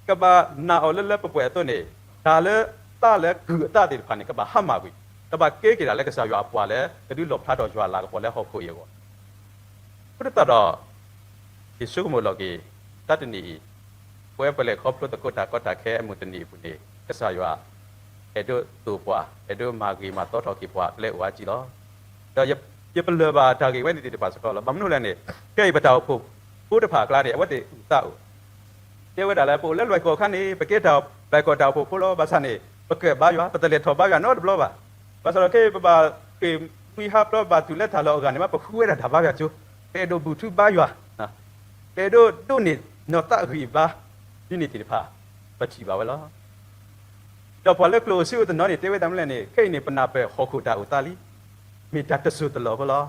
ကဘၣ်နာ်အီၤလၢလၢပှဲၤပှဲၤအသိးန့ၣ် တၢ်လၢသးလၢကုၢ်အသးသ့ၣ်တဖၣ်န့ၣ် ကဘၣ်ဟါမၢ်ကွံာ်, ကဘၣ်ကဲက့ၤတၢ်လၢကစၢ်ယွၤအပှၤလၢ ကဒုးလီၣ်ဖျါထီၣ်ယွၤအလၤကပီၤလၢဟီၣ်ခိၣ်အံၤအဂီၢ် အဃိသတးဒီး ယဆိကမိၣ်လီၤက့ၤ တၢ်တနံၤအံၤ ပဝဲပလဲၤခီဖျိသကိးတၢ်ကီတၢ်ခဲအမုၢ်တနံၤအပူၤန့ၣ် ကစၢ်ယွၤ အဲၣ်ဒိးသိၣ်ပှၤ အဲၣ်ဒိးမၤဂ့ၤမၤသီထီၣ်က့ၤပှၤကျဲအိၣ်အါကံလီၤ. ဒီးယပလၢၢ်ဘၣ်တၢ်ဂ့ၢ်ဝဲန့ၣ်သ့ၣ်တဖၣ်စ့ၢ်ကီးလီၤ. ဘၣ်မနုၤလဲၣ်န့ၣ် ခဲအံၤပတၢ်အိၣ်ဖှိၣ်ဖိတဖၣ်အကျါန့ၣ် အဝဲသ့ၣ်အုၣ်သးအိၣ် တဲဝဲဒၣ်လၢ ပအိၣ်လၢလွဲၢ်ကီၢ်အခါန့ၣ် ပကဲတၢ်လွဲၢ်ကီၢ်တၢ်အိၣ်ဖှိၣ်ဖိလီၤ. ဘၣ်ဆၣ်န့ၣ် ပကၢၣ်ဘါယွၤ ပတလဲၤထီၣ်ဘါယွၤနီတဘျီဘၣ်. ဘၣ်ဆၣ်ဒီးခဲအံၤ ပဘၣ်ဃ့ၢ်မှံဟးဖျိး ဘၣ်တူၢ်လၢတၢ်လီၢ်အဂၤန့ၣ် မ့ၢ်ပဃုဝဲဒၣ်တၢ်ဘါယွၤကၠိ, ပအဲၣ်ဒိးဘူၣ်ထူဘါယွၤ, ပအဲၣ်ဒိးဒိးန့ၢ်နီၢ်သးအဂံၢ်အဘါ ဒ်န့ၣ်သ့ၣ်တဖၣ် ပထံၣ်ဘၣ်ဝဲလီၤ. ဒီးပှၤလၢကျိၣ်အိၣ်စ့အိၣ်တနီၤန့ၣ် တဲဝဲဒၣ်မနုၤလဲၣ်န့ၣ် ခဲအံၤန့ၣ် ပနၢ်ပၢၢ်ဟီၣ်ခိၣ်တၢ်အိၣ်သးလံ, မ့ၢ်တၢ်တစိၢ်တလီၢ်ဖိလီၤ.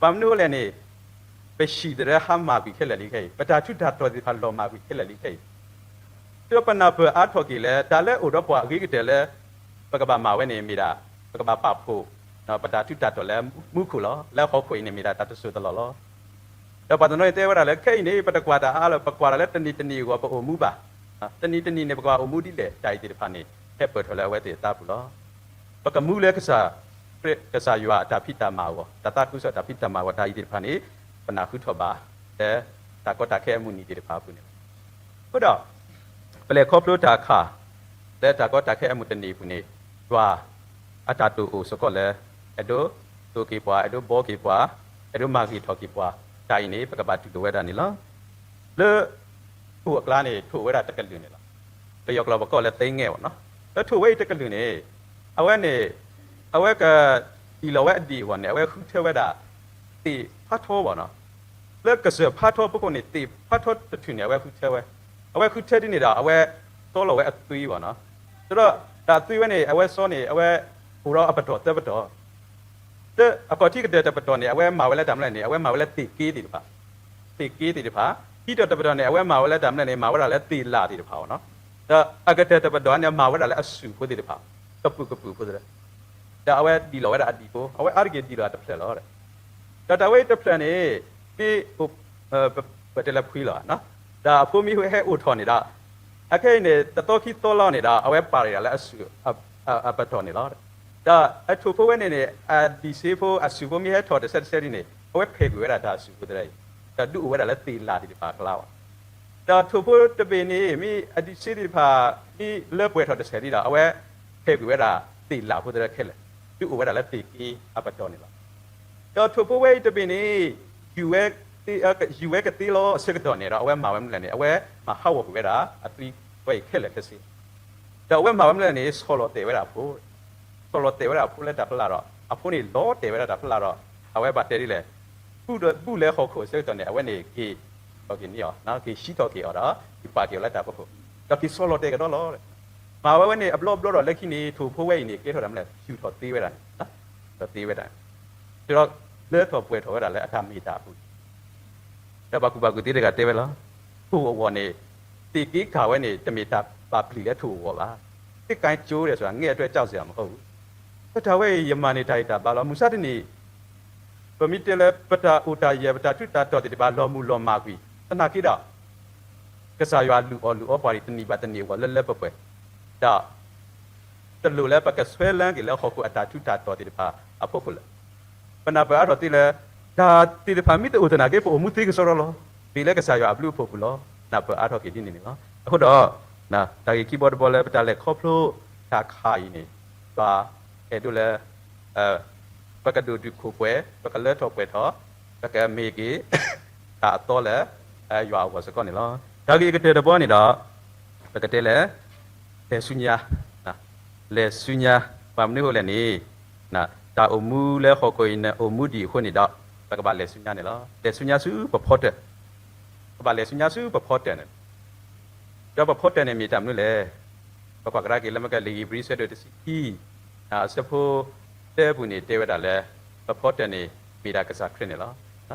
ဘၣ်မနုၤအဃိလဲၣ်န့ၣ် ပဟံၣ်သရၢဟါမၢ်ကွံာ်ခဲလၢာ်လံခဲအံၤ, ပတၢ်ထူးတၢ်တီၤသ့ၣ်တဖၣ်လီၤမၢ်ကွံာ်ခဲလၢာ်လံခဲအံၤ, ဒီးပနၢ်ပၢၢ်အါထီၣ်က့ၤလၢ တၢ်လၢအိၣ်ဒီးပှၤအဂ့ၤကတၢၢ်လၢ ပကဘၣ်မၤဝဲန့ၣ်မ့ၢ်ဒၣ် ပကဘၣ်ပာ်ဖှိၣ် ပတၢ်ထူးတၢ်တီၤလၢမူခိၣ်လီၤ. လၢဟီၣ်ခိၣ်အံၤန့ၣ်မ့ၢ်ဒၣ်တၢ်တစိၢ်တလီၢ်လီၤ. ဒီးပှၤတနီၤန့ၣ်တဲဝဲဒၣ်လၢ ခဲအံၤန့ၣ် ပတကွၢ်တၢ်အါလၢၤ ပကွၢ်တၢ်လၢတနံၤတနံၤအဂီၢ်ပအိၣ်မူဘၣ်, တနံၤတနံၤန့ၣ် ပကဘၣ်အိၣ်မူဒ်လဲၣ် တၢ်အံၤသ့ၣ်တဖၣ်န့ၣ် ဟဲပၢၢ်ထီၣ်လၢအဝဲသ့ၣ်အသးပူၤလီၤ. ပကမူလၢကစၢ် ကစၢ်ယွၤအတၢ်ဖံးတၢ်မၤအဂီၢ် တၢ်သးခုကစီၣ်တၢ်ဖံးတၢ်မၤအဂီၢ် တၢ်အံၤသ့ၣ်တဖၣ်န့ၣ် ပနၢ်ဃုထီၣ်ဘၣ် လၢ တၢ်ကီတၢ်ခဲအမုၢ်နံၤသ့ၣ်တဖၣ်အပူၤန့ၣ်လီၤ. အဃိဒီး ပလဲၤခီဖျိတၢ်အခၣ် လၢတၢ်ကီတၢ်ခဲအမုၢ်တနံၤအပူၤန့ၣ် ယွၤအတၢ်တိာ်အိၣ်စ့ၢ်ကီးလၢ အဲၣ်ဒိးသိၣ်က့ၤပှၤ အဲၣ်ဒိးဘှီက့ၤပှၤ အဲၣ်ဒိးမၤဂ့ၤထီၣ်က့ၤပှၤ တၢ်အံၤန့ၣ် ပကဘၣ်တူၢ်လိာ်ဝဲဒၣ်န့ၣ်လီၤ. လၢ ထိၣ်အကျါန့ၣ် ထိၣ်ဝဲဒၣ်တကလုာ်န့ၣ်လီၤ. ပယီၤကျိာ်ပကိးလၢ သင်္ဃန်း ဘၣ်နီၤ. လၢထိၣ်ဝဲအံၤတကလုာ်န့ၣ် အဝဲန့ၣ် အဝဲက ဒံၣ်လီၤဝဲအဒံၣ်အဂီၢ်န့ၣ် အဝဲဃုထၢဝဲဒၣ် သ့ၣ်ဖးထီဘၣ်နီၤ. လၢကစၢၢ်ဖးထီဖိခိၣ်န့ၣ် သ့ၣ်ဖးထီတထူၣ်န့ၣ် အဝဲဃုထၢဝဲ, အဝဲဃုထၢဒ်န့ၣ်ဒီး အဝဲစီလီၤဝဲအသွံဘၣ်နီၤ. ဒီးတၢ်သွံဝဲန့ၣ် အဝဲစီန့ၣ် အဝဲအိၣ်ဒီးအပတီၢ်သၢပတီၢ် လၢအကီၢ်ထံးကတၢၢ်တပတီၢ်န့ၣ် အဝဲမၤဝဲလၢတၢ်မနုၤလဲၣ်န့ၣ် အဝဲမၤဝဲလၢသ့ၣ်က့သ့ၣ်တဖၣ်, သ့ၣ်က့သ့ၣ်တဖၣ်, ခံတီၢ်တပတီၢ်န့ၣ် အဝဲမၤဝဲလၢတၢ်မနုၤလဲၣ်န့ၣ် မၤဝဲဒၣ်လၢသ့ၣ်လၣ်သ့ၣ်တဖၣ်ဘၣ်နီၤ. ဒီးအကတၢၢ်တပတီၢ်န့ၣ် မၤဝဲဒၣ်လၢအစုၣ်ဖိသ့ၣ်တဖၣ်, ကပုာ်ကပုာ်ဖိသ့ၣ်တဖၣ်, ဒီးအဝဲဒံၣ်လီၤဝဲဒၣ်အဒံၣ်ဖိ, အဝဲအါတက့ၢ်ဒံၣ်လီၤတဖျၢၣ်လီၤ. ဒီးတၢ်ဝဲအံၤတဖျၢၣ်န့ၣ် မ့ၢ် ပတဲလၢဖှံလီၤ, ဒီးအဖိမ့ၢ်ဟဲအိၣ်ထီၣ်န့ၣ်ဒီး အခဲအံၤန့ၣ် တသီခံသီလီၤန့ၣ်ဒီး အဝဲပာ်ရံၣ်ဒၣ်လၢအစုၣ်အပတီၢ်န့ၣ်လီၤ. ဒီးအထိၣ်ဖိဝဲန့ၣ်န့ၣ် အဒံၣ်စ့ဖိ အစုၣ်ဖိမ့ၢ်ဟဲထီၣ်တဆဲးတဆဲးဒ်န့ၣ် အဝဲဖဲးကွံာ်ဝဲဒၣ်တၢ်အစုၣ်ဖိသ့ၣ်တဖၣ်အံၤ, ဒီးဒုးအိၣ်ဝဲဒၣ်လၢသ့ၣ်လၣ်သ့ၣ်တဖၣ်အကျါဘၣ်. ဒီးထိၣ်ဖိတဘ့ၣ်န့ၣ် မ့ၢ်အဒံၣ်စ့သ့ၣ်တဖၣ် မ့ၢ်လၢပှဲၤထီၣ်တဆဲးဒ်ဒီး အဝဲဖဲးကွံာ်ဝဲဒၣ်သ့ၣ်လၣ်ဖိသ့ၣ်တဖၣ်ခဲလၢာ်, ဒုးအိၣ်ဝဲဒၣ်လၢသ့ၣ်က့အပတီၢ်န့ၣ်လီၤ. ဒီးထိၣ်ဖိဝဲအံၤတဘ့ၣ်န့ၣ် ယူၤဝဲကသ့လီၤအဆၢကတီၢ်န့ၣ်ဒီး အဝဲမၤဝဲမနုၤလဲၣ်န့ၣ် အဝဲမၤဟးဂီၤကွံာ်ဝဲဒၣ်အသွံဝဲအံၤခဲလၢာ်ခဲဆ့, ဒီးအဝဲမၤဝဲမနုၤလဲၣ်န့ၣ် ဆီၣ်လီၤတဲာ်ဝဲဒၣ်အဖိ, ဆီၣ်လီၤတဲာ်ဝဲဒၣ်အဖိလၢတၢ်ဖျါဒီး အဖိန့ၣ်လီၤတဲာ်ဝဲဒၣ်တၢ်ဖျါဒီး အဝဲဘၣ်တဲဒ်လဲၣ်, ဘူၣ်လၢဟီၣ်ခိၣ်အဆၢကတီၢ်န့ၣ် အဝဲန့ၣ်က့ၤထီၣ်က့ၤန့ၢ်အီၤ, က့ၤဆှံထီၣ်က့ၤအီၤဒီး က့ၤပာ်က့ၤအီၤလၢတၢ်ဖီခိၣ်, ဒီးက့ၤဆီလီၤတဲာ်ကဒီးလီၤ. မ့ၢ်အဝဲန့ၣ်အဘျီဘျီဒီး လၢခံန့ၣ် ထိၣ်ဖိဝဲအံၤန့ၣ် ကဲထီၣ်တၢ်မနုၤလဲၣ်, ဆူၣ်ထီၣ်သ့ဝဲဒၣ်န့ၣ်, ထီၣ်သ့ဝဲဒၣ်န့ၣ်, ဒီးလၢထီၣ်ပှဲၤထီၣ်ဝဲဒၣ်လၢအတၢ်မ့ၢ်တၢ်အပူၤ ဒီးပှၤကူၣ်ဘၣ်ကူၣ်သ့တဂၤတဲဝဲလီၤ, ထိၣ်အဂီၢ်န့ၣ် သ့ၣ်က့ၤကၢ်ဝဲန့ၣ် တမ့ၢ်တၢ်ပာ်ပျံၤလၢထိၣ်အဂီၢ်ဘၣ်. သ့ၣ်ကၢ်ကၠိဒဲး ဆိုတာ ငှက်အတွက် ကျောက်စရာမဟုတ်ဘူး. တၢ်ဝဲအံၤ ယမၤန့ၢ်တၢ်ဂံၢ်တၢ်ဘါလီၤ. မုၢ်ဆါတနံၤ ပမ့ၢ်တဲလၢပတၢ်အိၣ်တၢ်ယၢၤ ပတၢ်ထူးတၢ်တီၤသ့ၣ်တဖၣ် လီၤမုၢ်လီၤမၢ်ကွံာ် သနာ်က့ဒီး ကစၢ်ယွၤလုၢ်အီၣ်လုၢ်အီပှၤတနံၤဘၣ်တနံၤအဂီၢ် လၢလၢပှဲၤပှဲၤ, ဒီး တလိၣ်လၢပကဆဲးလဲက့ၤလၢဟီၣ်ခိၣ်အတၢ်ထူးတၢ်တီၤသ့ၣ်တဖၣ်အဖီခိၣ်လၢၤ. ပနၢ်ပၢၢ်အါထီၣ်သ့လၢ တၢ်သ့ၣ်တဖၣ်မ့ၢ်တအိၣ်သနာ်က့ ပအိၣ်မူသ့ကစီဒီလီၤ. မ့ၢ်လၢကစၢ်ယွၤအဘျုးအဖှိၣ်အပူၤလီၤ. နၢ်ပၢၢ်အါထီၣ်က့ၤဒ်န့ၣ်န့ၣ်လီၤ. အဃိဒီး တၢ်ဂ့ၢ်ခံဘီတဘီလၢပတၢ်လဲၤခီဖျိတၢ်ခါအံၤန့ၣ် ပအဲၣ်ဒိးလၢ ပကဒိၣ်တုာ်ခိၣ်ပှဲၤ, ပကလၢထီၣ်ပှဲၤထီၣ်, ပကမ့ၢ်က့ၤ တၢ်အသီလၢ ယွၤအဂီၢ်စ့ၢ်ကီးန့ၣ်လီၤ. တၢ်ဂ့ၢ်အကတၢၢ်တဘီန့ၣ်ဒီး ပကတဲလၢ လဲၤဆူညါ, လဲၤဆူညါ, ဘၣ်မနုၤအဃိလဲၣ်န့ၣ် တၢ်အိၣ်မူလၢဟီၣ်ခိၣ်အံၤန့ၣ် အိၣ်မူဒံးအဃိန့ၣ်ဒီး ပကဘၣ်လဲၤဆူညါန့ၣ်လီၤ. လဲၤဆူညါဆူပဖီတၢၣ်, ပဘၣ်လဲၤဆူညါဆူပဖီတၢၣ်န့ၣ် ဒီးပဖီတၢၣ်န့ၣ်မ့ၢ်တၢ်မနုၤလဲၣ်. ပကွၢ်ကဒါက့ၤလၢမ့ၢ်ကလံၤဧ့ၤဘြံၤဆၢဒိၣ်တဆံခံ အဆၢဖိတၢပူၤန့ၣ် တဲဝဲဒၣ်လၢ ပဖီတၢၣ်န့ၣ် မ့ၢ်ဒၣ်ကစၢ်ခရံာ်န့ၣ်လီၤ.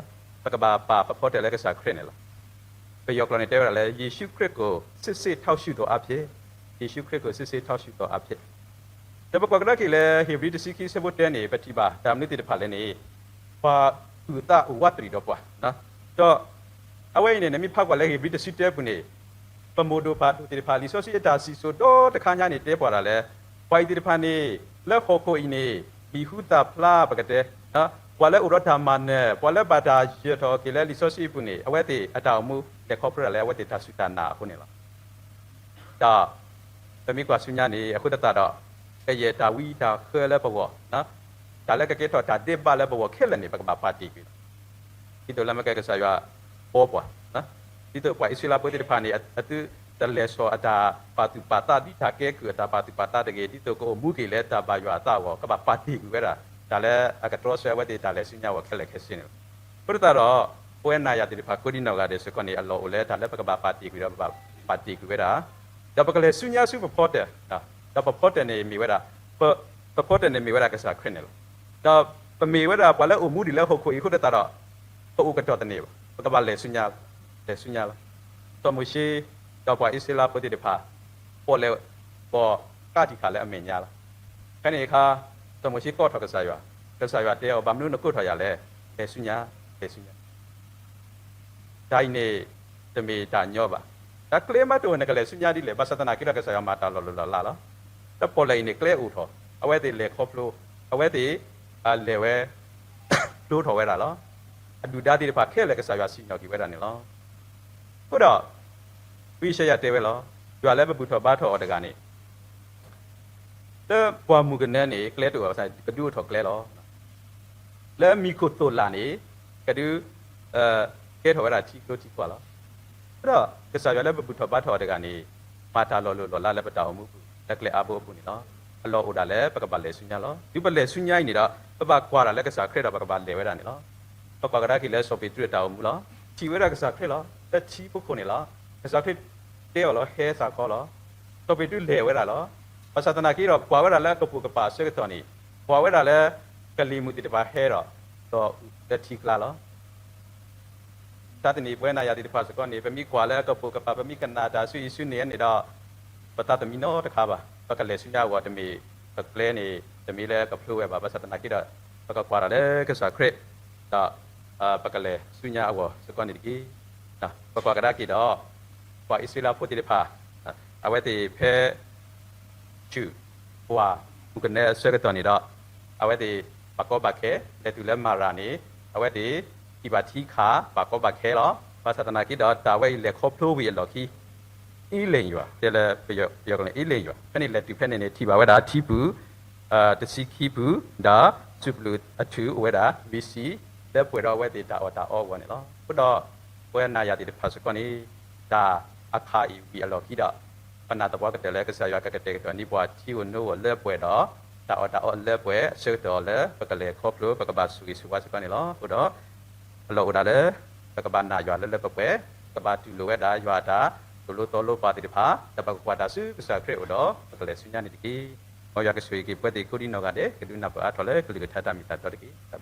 ပကဘၣ်ပာ်ပဖီတၢၣ်လၢကစၢ်ခရံာ်န့ၣ်လီၤ. ပယီၤကျိာ်န့ၣ်တဲဝဲဒၣ်လၢ ယေရှုခရစ်ကို စစ်စစ်ထောက်ရှုသောအားဖြင့်, ယေရှုခရစ်ကို စစ်စစ်ထောက်ရှုသောအားဖြင့် ဒီးပကွၢ်ကဒါက့ၤလၢ ဧ့ၤဘြံၤတဆံခံဆၢဖိတၢန့ၣ် ပထံၣ်ဘၣ်တၢ်မနုၤသ့ၣ်တဖၣ်လဲၣ်န့ၣ် ပှၤအုၣ်အသးအိၣ်ဝးတရံးဒီးပှၤ, ဒီး အဝဲအံၤန့ၣ် နမ့ၢ်ဖးကွၢ်လၢဧ့ၤဘြံၤတဆံတၢပူၤန့ၣ် ပမိၢ်ဒိၣ်ပၢ်ဒိၣ်သ့ၣ်တဖၣ် လံာ်စီဆှံအတၢ်စံၣ်စိၤဒီတခါညါန့ၣ် တဲပှၤဒၣ်လၢ ပှၤအံၤသ့ၣ်တဖၣ်န့ၣ် လၢဟီၣ်ခိၣ်အံၤန့ၣ် လံာ်ဟူသၣ်ဖျါပကတဲ ပှၤလၢအိၣ်ဒီးတၢ်မၤနၢၤ ပှၤလၢဘၣ်တၢ်ယၢၤထီၣ်က့ၤလၢလံာ်စီဆှံအပူၤန့ၣ် အဝဲသ့ၣ်အတၢ်အိၣ်မူလဲၤခီဖျိဒၣ်လၢအဝဲသ့ၣ်တၢ်စူၢ်တၢ်နာ်အဃိန့ၣ်လီၤ. ဒီး ပမ့ၢ်ကွၢ်ဆူညါန့ၣ် အဃိသတးဒီး ကယဲၢ်တၢ်ဝံတၢ်ဃၢလၢပဂီၢ်, တၢ်လၢကကဲထီၣ်တၢ်ဒဲးဘးလၢပဂီၢ်ခဲလၢာ်န့ၣ် ပကဘၣ်ပာ်တ့ၢ်ကွံာ်လီၤ. ဒ်သိးလၢမ့ၢ်ကဲကစၢ်ယွၤဘီပှၤ, ဒ်သိးပှၤအံၣ်စရ့လးဖိသ့ၣ်တဖၣ်န့ၣ် အသုတလဲၤစိာ်အတၢ်ပာ်သူၣ်ပာ်သး ဒ်တၢ်ကဲကုၢ်အတၢ်ပာ်သူၣ်ပာ်သးတဂ့ၤ, ဒ်သိးကအိၣ်မူက့ၤလၢတၢ်ဘၣ်ယွၤအသးအဂီၢ် ကဘၣ်ပာ်တ့ၢ်ကွံာ်ဝဲဒၣ် တၢ်လၢအကတြီဆၢအဝဲသ့ၣ်တၢ်လဲၤဆူညါအဂီၢ်ခဲလၢာ်ခဲဆ့န့ၣ်လီၤ. အဃိသတးဒီး ပဝဲနၤယၤသ့ၣ်တဖၣ်ကိးဒံနီၢ်ဂၤဒဲးစ့ၢ်ကီးန့ၣ် အလီၢ်အိၣ်လၢတၢ်လၢပကဘၣ်ပာ်တ့ၢ်ကွံာ်ဒီးပဘၣ်ပာ်တ့ၢ်ကွံာ်ဝဲဒၣ်, ဒီးပကလဲၤဆူညါဆူပဖီတၢၣ်, ဒီးပဖီတၢၣ်န့ၣ်မ့ၢ်ဝဲဒၣ် ပဖီတၢၣ်န့ၣ်မ့ၢ်ဝဲဒၣ်ကစၢ်ခရံာ်န့ၣ်လီၤ. ဒီးပမ့ၢ်ဝဲဒၣ်ပှၤလၢအိၣ်မူဒံးလၢဟီၣ်ခိၣ်အံၤအဃိသတးဒီး ပအိၣ်ကတီၢ်တန့ၢ်ဘၣ်, ပကဘၣ်လဲၤဆူညါ, လဲၤဆူညါလီၤ. စီၤမိၤၡ့ ဒီးပှၤအံၣ်စရ့လးဖိသ့ၣ်တဖၣ် ပိာ်လဲၤပိာ်ကးတံၢ်ဃာ်လၢအမဲာ်ညါလီၤ. ဖဲန့ၣ်အခါ စီၤမိၤၡ့ကိးထီၣ်ကစၢ်ယွၤ, ကစၢ်ယွၤတဲအီၤ ဘၣ်မနုၤနကိးထီၣ်ယၤလဲၣ်, လဲၤဆူညါ, လဲၤဆူညါ တၢ်အံၤန့ၣ် တမ့ၢ်တၢ်ညီဘၣ်. တၢ်ကျဲမးတအိၣ် နကလဲၤဆူညါဒ်လဲၣ်, ဘၣ်ဆၣ်သနာ်က့ဒီး ကစၢ်ယွၤမၤတၢ်လီၤလိၢ်လီၤလးလီၤ. လၢပီၣ်လဲၣ်အံၤန့ၣ် ကျဲအိၣ်ထီၣ်, အဝဲသ့ၣ်လဲၤခီဖျိ, အဝဲသ့ၣ် လဲၤဝဲ ဖျိထီၣ်ဝဲဒၣ်လီၤ. အဒုၣ်ဒါသ့ၣ်တဖၣ်ခဲလၢာ် ကစၢ်ယွၤစံၣ်ညီၣ်က့ၤဝဲဒၣ်န့ၣ်လီၤ. အဃိဒီး ဝံယၡါယၤတဲဝဲလီၤ, ယွၤလၢပဘူၣ်ထီၣ်ဘါထီၣ်အီၤတဂၤန့ၣ် လၢပှၢ်မုၢ်ကနၢန့ၣ် ကျဲတအိၣ်ဘၣ်ဆၣ် ကဒုးအိၣ်ထီၣ်ကျဲလီၤ. လၢမံၤခိၣ်သိၣ်လၣ်န့ၣ် ကဒုး ကဲထီၣ်ဝဲဒၣ်ထံကျိထံကွၢ်လီၤ. အဃိဒီး ကစၢ်ယွၤလၢပဘူၣ်ထီၣ်ဘါထီၣ်အီၤတဂၤန့ၣ် မၤတၢ်လီၤလိၢ်လီၤလးလၢပတၢ်အိၣ်မူအပူၤ လၢကျဲအါဘိအပူၤန့ၣ်လီၤ. အလီၢ်အိၣ်ဒၣ်လၢပကဘၣ်လဲၤဆူညါလီၤ. တုၤပလဲၤဆူညါအံၤန့ၣ်ဒီး ပဘၣ်ကွၢ်ဒၣ်လၢကစၢ်ခရံာ်ဒီး ပကဘၣ်လဲၤဝဲဒၣ်န့ၣ်လီၤ. ပကွၢ်ကဒါက့ၤလၢစီၤပ့းတရူးအတၢ်အိၣ်မူလီၤ. ထံၣ်ဝဲဒၣ်ကစၢ်ခရံာ်လီၤ. လၢထံဖိခိၣ်န့ၣ်လီၤ. ကစၢ်ခရံာ်တဲအီၤလီၤ ဟဲသးခီလီၤ. စီၤပ့းတရူးလဲၤဝဲဒၣ်လီၤ. ဘၣ်ဆၣ်သနာ်က့ဒီး ကွၢ်ဝဲဒၣ်လၢအကပိာ်ကပၤအဆၢကတီၢ်န့ၣ် ကွၢ်ဝဲဒၣ်လၢ ကလံၤမုၢ်သ့ၣ်တဖၣ်ဟဲဒီး ဒီးအုၣ်လၢထံကျါလီၤ. တၢ်တနံၤပဝဲနၤယၤသ့ၣ်တဖၣ်စ့ၢ်ကီးန့ၣ် ပမ့ၢ်ကွၢ်လၢအကပိာ်ကပၤ ပမ့ၢ်ကနၣ်တၢ်ဆူအံၤဆူန့ၣ်န့ၣ်ဒီး ပသးတမံနီတခါဘၣ်. ပကလဲၤဆူညါအဂီၢ်တမ့ၢ် ပကျဲန့ၣ် တမ့ၢ်လၢကဖျိဝဲဘၣ်. ဘၣ်ဆၣ်သနာ်က့ဒီး ပကကွၢ်ဒၣ်လၢကစၢ်ခရံာ် ဒီး ပကလဲၤဆူညါအဂီၢ်စ့ၢ်ကီးန့ၣ်တက့ၢ်. ပကွၢ်ကဒါက့ၤဒီး ပှၤအံၣ်စရ့လးဖိသ့ၣ်တဖၣ် အဝဲသ့ၣ်ဖဲ ဆူၣ် ပှၢ်မုၢ်ကနၢအဆၢကတီၢ်န့ၣ်ဒီး အဝဲသ့ၣ်ဘၣ်ကီဘၣ်ခဲ လဲၤတုၤလၢမၤရၤန့ၣ် အဝဲသ့ၣ်ထံၣ်ဘၣ်ထံခး ဘၣ်ကီဘၣ်ခဲလီၤ. ဘၣ်ဆၣ်သနာ်က့ဒီး တၢ်ဝဲအံၤလဲၤခီဖျိဝံၤအလီၢ်ခံ အ့လ့ၣ်ယွၤ တဲလၢပယီၤကျိာ်န့ၣ် အ့လ့ၣ်ယွၤ ဖဲန့ၣ်လဲၤတုၤဖဲန့ၣ်န့ၣ် ထံၣ်ဘၣ်ဝဲဒၣ်ထံပူၤ တဆံခံပူၤ ဒီးစူၣ်ပျူၣ်အထူၣ်အိၣ်ဝဲဒၣ် မ့ၢ်စံ လၢပှဲၤဒီးအဝဲသ့ၣ်တၢ်အီၣ်တၢ်အီအဂီၢ်န့ၣ်လီၤ. အဃိဒီး ပဝဲနၤယၤသ့ၣ်တဖၣ်စ့ၢ်ကီးန့ၣ် တၢ်အခါအံၤဝံၤအလီၢ်ခံဒီး ပနာ်သပှၢ်ကတၢၢ်လၢကစၢ်ယွၤကကတဲာ်ကတီၤန့ၢ်ပှၤထံဧိၤနိဧိၤလၢပှဲၤဒီး တၢ်အီၣ်တၢ်အီလၢပှဲၤအဆၢကတီၢ်လၢ ပကလဲၤခီဖျိ ပကဘၣ်ဆိၣ်ဂ့ၤဆိၣ်ဝါစ့ၢ်ကီးန့ၣ်လီၤ. အဃိဒီး အလီၢ်အိၣ်ဒၣ်လၢ ပကဘၣ်နာ်ယွၤလၢလၢပှဲၤပှဲၤ, ပကဘၣ်တူၢ်လိာ်ဝဲဒၣ်ယွၤအတၢ် သိၣ်လိသီလိပှၤသ့ၣ်တဖၣ်, ဒီးပကကွၢ်တၢ်ဆူကစၢ်ခရံာ်အအိၣ်ဒီး ပကလဲၤဆူညါန့ၣ်တက့ၢ်. မ်ယွၤကဆိၣ်ဂ့ၤက့ၤပဝဲသ့ၣ်ကိးဒံနီၢ်ဂၤဒဲး ကဒုးနၢ်ပၢၢ်အါထီၣ်လၢကလုၢ်ကထါတၢ်မ့ၢ်တၢ်တီတက့ၢ်.